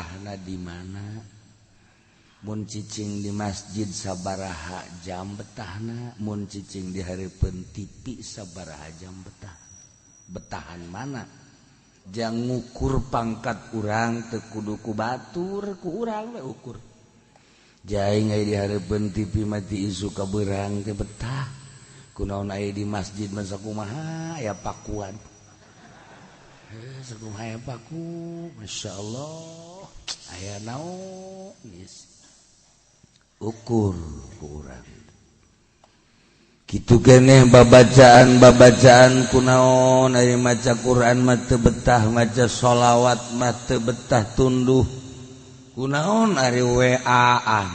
Betahna di mana? Mun cicing di masjid sabaraha jam betahna, mun cicing di hareupeun TV sabaraha jam betah. Betahan mana? Jang ngukur pangkat urang teu kudu ku batur, ku urang we ukur. Jaing aya di hareupeun TV mati isu ka beurang teh betah. Kunaon aya di masjid mah sakumaha aya pakuan. Sakumaha aya paku, masyaallah. Aya naon geus. Ukur ku urang. Kitu keneh babacaan-babacaan kunaon aya maca Quran mah teu betah, maca sholawat mah teu betah tunduh. Kunaon ari WA-an.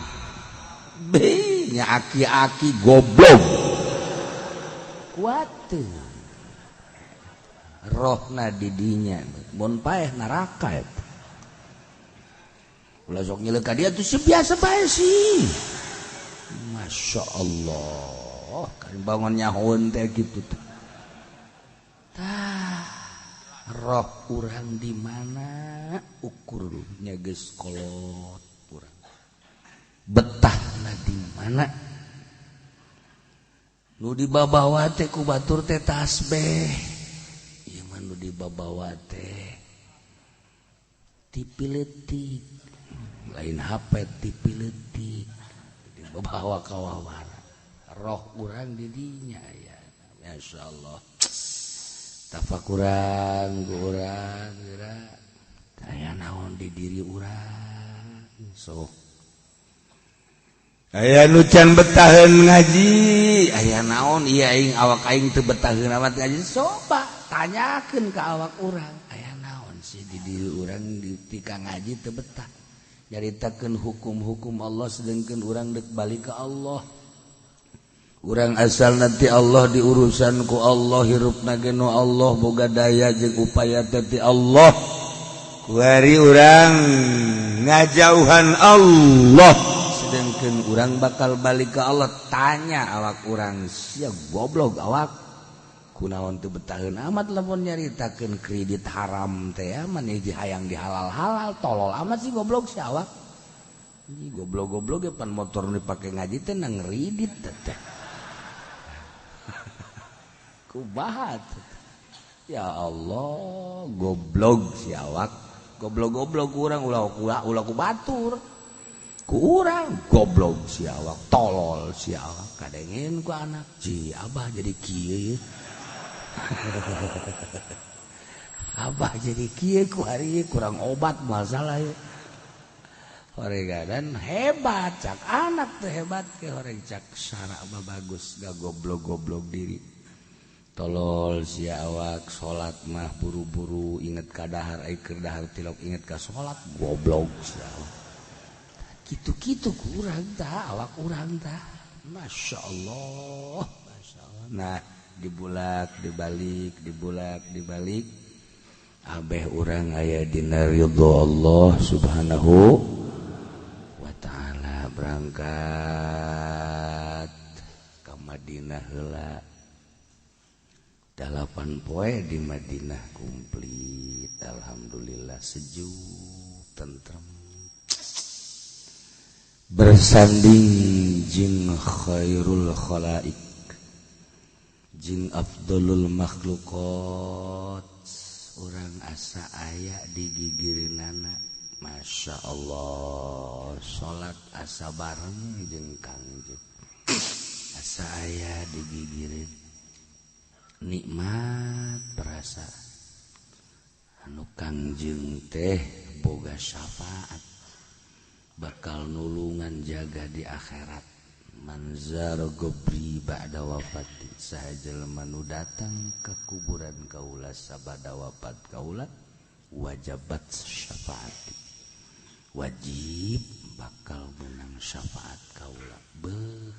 Be nya aki-aki goblok. Kuat teu. Rohna di dinya mun paeh neraka eta. Ulah sok nyelek ka dia tuh si biasa bae sih. Masya Allah, kan bangun nyahoeun teh kitu teh. Tah, roh urang di mana ukurnya geus kolot urang. Betahna di mana? Nu dibabawa teh ku batur teh tasbih. Ieu mah nu dibabawa teh TV leutik. Lain HP TV leutik dibawa ka wawara. Roh urang di dinya ya. Masyaallah. Tafakuran ku urang geura aya naon di diri urang. Sok aya nu can betaheun ngaji, aya naon ieu aing awak aing teu betaheun amat ngaji. Coba tanyakeun ka awak urang, aya naon sih di diri urang di tika ngaji teu betah. Nyaritakeun hukum-hukum Allah sedengkeun urang deuk balik ka Allah. Urang asal nanti Allah diurusan ku Allah, hirupna ge nu Allah, boga daya jeung upaya teh ti Allah. Kuari urang ngajauhan Allah sedengkeun urang bakal balik ka Allah. Tanya awak urang, sia goblok awak. Kunaon teu betaheun amat lamun nyaritakeun kredit haram teh maneh hayang dihalal-halal, tolol amat sih goblok si awak. Ini goblok-goblok ge pan motor nu dipake ngaji teh nang kredit teh. Kubahat. Ya Allah, goblok si awak. Goblok-goblok urang ulah ulah ku batur. Ku urang goblok si awak, tolol si awak. Kadengin ku anak, ji abah jadi kieu. Abah jadi kieu ku hari kurang obat masalah ya. Horegadan hebat cak anak tuh hebat ke horeg cak syarak abah bagus gak goblok-goblok diri. Tolol si awak salat mah buru-buru inget ka dahar ai keur dahar tilok inget ka salat goblok si awak. Kitu-kitu kurang tah awak urang tah. Masya Allah, Masya Allah. Nah, dibulak dibalik, dibulak dibalik, abeh urang aya dina ridho Allah Subhanahu wa ta'ala. Berangkat ka Madinah heula. 8 poe di Madinah komplit, alhamdulillah sejuk, tentrem. Bersanding jeung khairul khalaik, jeung afdalul makhluqat, urang asa aya di gigireunana. Masya Allah, salat asa bareng jeung Kangjeng, asa aya di gigireun. Nikmat perasa anu Kangjeng teh boga syafaat, bakal nulungan jaga di akhirat. Manzar gobri ba'da wafati, saha jelema nu datang ke kuburan kaula sabada wafat kaula, wajabat syafaati, wajib bakal menang syafaat kaula. Beuh,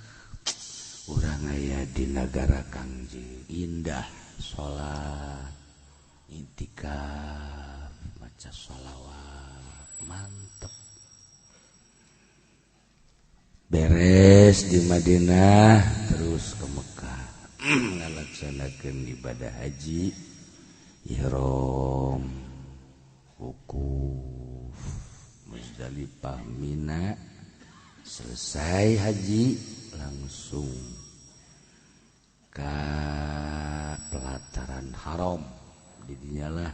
urang aya di nagara Kangjeng, indah salat, itikaf, maca sholawat, mantep. Beres di Madinah terus ke Mekah ngalaksanakeun ibadah haji, ihram, wukuf, Muzdalifah, Mina, selesai haji langsung ke pelataran haram. Didinyalah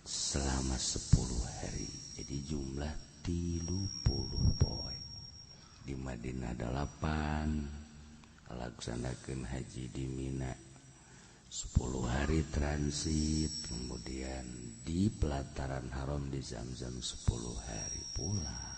selama 10 hari, jadi jumlah 30 poe. Di Madinah 8, laksanakan haji di Mina 10 hari transit, kemudian di pelataran haram di Zam-Zam 10 hari pulang.